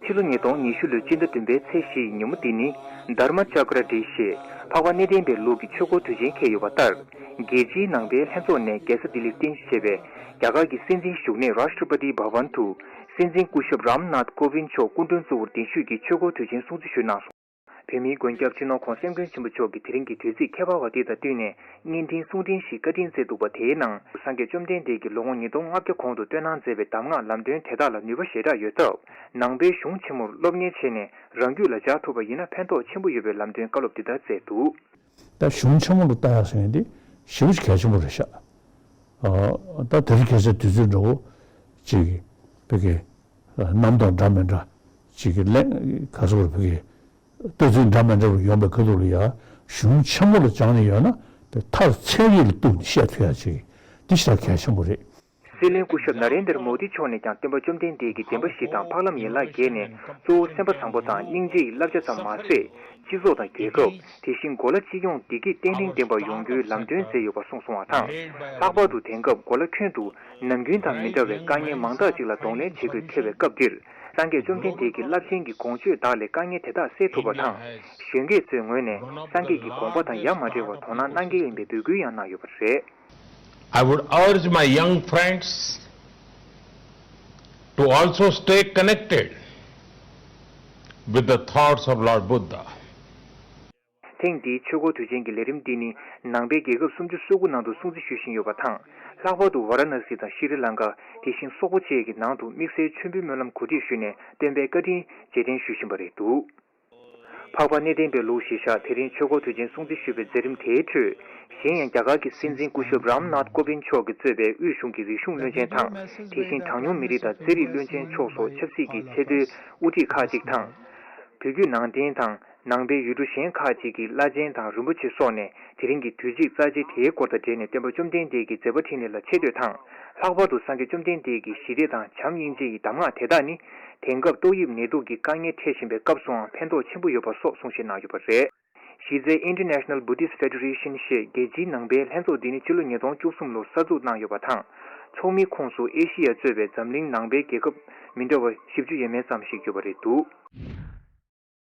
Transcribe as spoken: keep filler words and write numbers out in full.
ཕྱི་ལོ་ཉིས་སྟོང་ཉི་ཤུ་ལོའི་སྤྱི་ཟླ་བདུན་པའི་ཚེས་བཞི་ཡི་ཉིན་མོ་འདི་ནི་དྷརྨ་ཅཀྲ་ཌི་ཞེས་འཕགས་པ་གནས་བརྟན་པའི་ལུགས་ཀྱི་ཆོས་འཁོར་དུས་ཆེན་འཁེལ་ཡོད་པ་ལྟར། རྒྱལ་སྤྱིའི་ནང་པའི་ལྷན་ཚོགས་ནས་རྒྱལ་ས་ལྡི་ལིར་རྟེན་གཞི་བྱས་པའི་རྒྱ་གར་གྱི་སྲིད་འཛིན་བཞུགས་གནས་Rashtrapati Bhavan དུ་སྲིད་འཛིན་སྐུ་ཞབས་རམ་ནཱཐ་ཀོ་བིན་མཆོག་སྐུ་མགྲོན་གཙོ་བོར་གདན་ཞུས་ཀྱིས་ཆོས་འཁོར་དུས་ཆེན་སྲུང་བརྩི་ཞུས་གནང་སོང་། བོད་མིའི་མགོན་སྐྱབས་སྤྱི་ནོར་༧གོང་ས་༧སྐྱབས་མགོན་ཆེན་པོ་མཆོག་གིས་དེ་རིང་གི་དུས་ཚིགས་ཁྱད་པར་བ་འདི་དང་བསྟུན་ནས་བརྙན་འཕྲིན་གསུང་འཕྲིན་ཞིག་བཀའ་དྲིན་སྩལ་འདུག་པ། དེའི་ནང་སངས་རྒྱས་བཅོམ་ལྡན་འདས་ཀྱིས་ལོ་ངོ་ཉིས་སྟོང་ལྔ་བརྒྱ་གོང་དུ་བསྟོད་གནང་མཛད་པའི་གདམས་ངག་ལམ་སྟོན་དེ་དག་ལ་ནུས་པ་ཞེ་དྲག་ཡོད་སྟབས། ནང་པའི་གཞུང་ཆེན་མོར་སློབ་གཉེར་བྱས་ནས་རང་རྒྱུད་ལ་འཇགས་ཐུབ་པ་ཡིན་ན་ཕན་ཐོགས་ཆེན་པོ་ཡོད་པའི་ལམ་སྟོན་བཀའ་སློབ་འདི་ལྟར་སྩལ་འདུག། ད་གཞུང་ཆེན་མོ་ལ་ལྟ་ཡག་ཟེར་མཁན་དེ་ཞེ་པོ་ཅིག་གལ་ཆེན་པོ་རེད་ཤག། ཨ། ད་དེ་རིང་ཁ་སང་དུས་ཚོད་འདྲ་བོ་ཅིག་བོད་སྐད་རྣམ་རྟོག་འདྲ་མི་འདྲ་ཅིག་གི་གླེང་ག་ཟེར་བ་རེད། བོད་སྐད་ལྟ་ཚུལ་འདྲ་མི་འདྲ་བ་ཡོང་པའི་ཁ་ཐུག་ལ་ཡ་གཞུང་ཆེན་མོ་ལ་སྦྱངས་ནས་ཡོད་ན་དེ་མཐར་ཚད་རིག་ལ་གཏུགས་ནས་བཤད་ཐུབ་ཡག་ཅིག་འདི་ཞེ་དྲག་གལ་ཆེན་པོ་རེད། སྲིད་བློན་སྐུ་ཞབས་ན་རེན་དར་མོ་དི་མཆོག་ནས་ཀྱང་སྟོན་པ་བཅོམ་ལྡན་འདས་ཀྱི་བདེན་པ་བཞི་དང་འཕགས་ལམ་ཡན་ལག་བརྒྱད་ནས་གཙོ་བོ་སེམས་པ་བཟང་པོ་དང་སྙིང་རྗེ་ཡི་བསླབ་བྱ་ཙམ་མ་ཟད། སྤྱི་ཚོགས་དང་རྒྱལ་ཁབ། དེ་བཞིན་གོ་ལ་སྤྱི་ཡོངས་བདེ་སྐྱིད་བརྟན་ལྷིང་ལྡན་པར་ཡོང་རྒྱུའི་ལམ་སྟོན་མཛད་ཡོད་པ་གསུངས་སོང་བ་དང་། ལྷག་པར་དུ་དེང་སྐབས་གོ་ལ་ཁྱོན་དུ་ནམ་རྒྱུན་དང་མི་འདྲ་བའི་དཀའ་ངལ་མང་དག་ཅིག་ལ་གདོང་ལེན་བྱེད་དགོས་འཁེལ་བའི་སྐབས་འདིར། སངས་རྒྱས་བཅོམ་ལྡན་འདས་ཀྱི་རླབས་ཆེན་གྱི་དགོངས་སྤྱོད་དག་ལས་དཀའ་ངལ་དེ་དག་སེལ་ཐུབ་པ་དང་། གཞོན་སྐྱེས་ཚོའི་ངོས་ནས་སངས་རྒྱས་ཀྱི་དགོངས་པ་དང་ཡ་མ་བྲལ་བར་དོ་སྣང་གནང་གལ་ཡིན་པའི་འབོད་སྐུལ་ཡང་གནང་ཡོད་པ་རེད། I would urge my young friends to also stay connected with the thoughts of Lord Buddha. ཐེངས་འདིའི་ཆོས་འཁོར་དུས་ཆེན་གྱི་ལས་རིམ་འདི་ནི་ནང་པའི་རྒྱལ་ཁབ་སུམ་ཅུ་སོ་དགུ་ནང་དུ་སྲུང་བརྩི་ཞུ་བཞིན་ཡོད་པ་དང་། ལྷག་པར་དུ་ཝཱ་ར་ཎ་སི་དང་ཤྲི་ལང་ཀ། དེ་བཞིན་སོག་པོ་བཅས་ཀྱི་ནང་དུ་དམིགས་བསལ་མཆོད་འབུལ་སྨོན་ལམ་གོ་སྒྲིག་ཞུས་ནས་སྟོན་པའི་བཀའ་དྲིན་རྗེས་དྲན་ཞུ་བཞིན་པ་རེད་འདུག། འཕགས་པ་གནས་བརྟན་པའི་ལུགས་གཞིར་བཞག་དེ་རིང་ཆོས་འཁོར་དུས་ཆེན་སྲུང་བརྩི་ཞུ་བའི་མཛད་རིམ་དེའི་ཁྲོད། གཞན་ཡང་རྒྱ་གར་གྱི་སྲིད་འཛིན་སྐུ་ཞབས་རམ་ནཱཐ་ཀོ་བིན་མཆོག་གིས་གཙོས་པའི་དབུས་གཞུང་གི་རིག་གཞུང་བློན་ཆེན་དང་། དེ་བཞིན་གྲངས་ཉུང་མི་རིགས་དང་རྩེད་རིགས་བློན་ཆེན་མཆོག་སོགས་ཆབ་སྲིད་ཀྱི་ཆེས་མཐོའི་དབུ་ཁྲིད་ཁག་ཅིག་དང་། བོད་བརྒྱུད་ནང་བསྟན་དང་ནང་པའི་ཡུལ་གྲུ་གཞན་ཁག་ཅིག་གི་བླ་ཆེན་དང་རིན་པོ་ཆེ་སོགས་ནས་དེ་རིང་གི་དུས་ཚིགས་རྩ་ཆེ་དེའི་སྐོར་དང་འབྲེལ་ནས་སྟོན་པ་བཅོམ་ལྡན་འདས་ཀྱི་མཛད་པ་འཕྲིན་ལས་ལ་ཆེ་བསྟོད་དང་། ལྷག་པར་དུ་སངས་རྒྱས་བཅོམ་ལྡན་འདས་ཀྱི་ཞི་བདེ་དང་བྱམས་སྙིང་རྗེ་ཡི་གདམས་ངག་དེ་དག་ནི། དེང་སྐབས་ཏོག་དབྱིབས་ནད་དུག་གི་དཀའ་ངལ་འཕྲད་བཞིན་པའི་སྐབས་སུའང་ཕན་ཐོགས་ཆེན་པོ་ཡོད་པ་སོགས་གསུང་བཤད་གནང་ཡོད་པ་རེད། གཞི་རྩའི་International Buddhist Federation ཞེས་རྒྱལ་སྤྱིའི་ནང་པའི་ལྷན་ཚོགས་འདི་ནི་ཕྱི་ལོ་ཉིས་སྟོང་བཅུ་གསུམ་ལོར་གསར་འཛུགས་གནང་ཡོད་པ་དང་། ཚོགས་མིའི་ཁོངས་སུ་ཨེ་ཤི་ཡ་གཙོས་པའི་འཛམ་གླིང་ནང་པའི་རྒྱལ་ཁབ་མི་འདྲ་བ་བཞི་བཅུ་ཡས་མས་ཙམ་ཞིག་ཡོད་པ་རེད་འདུག།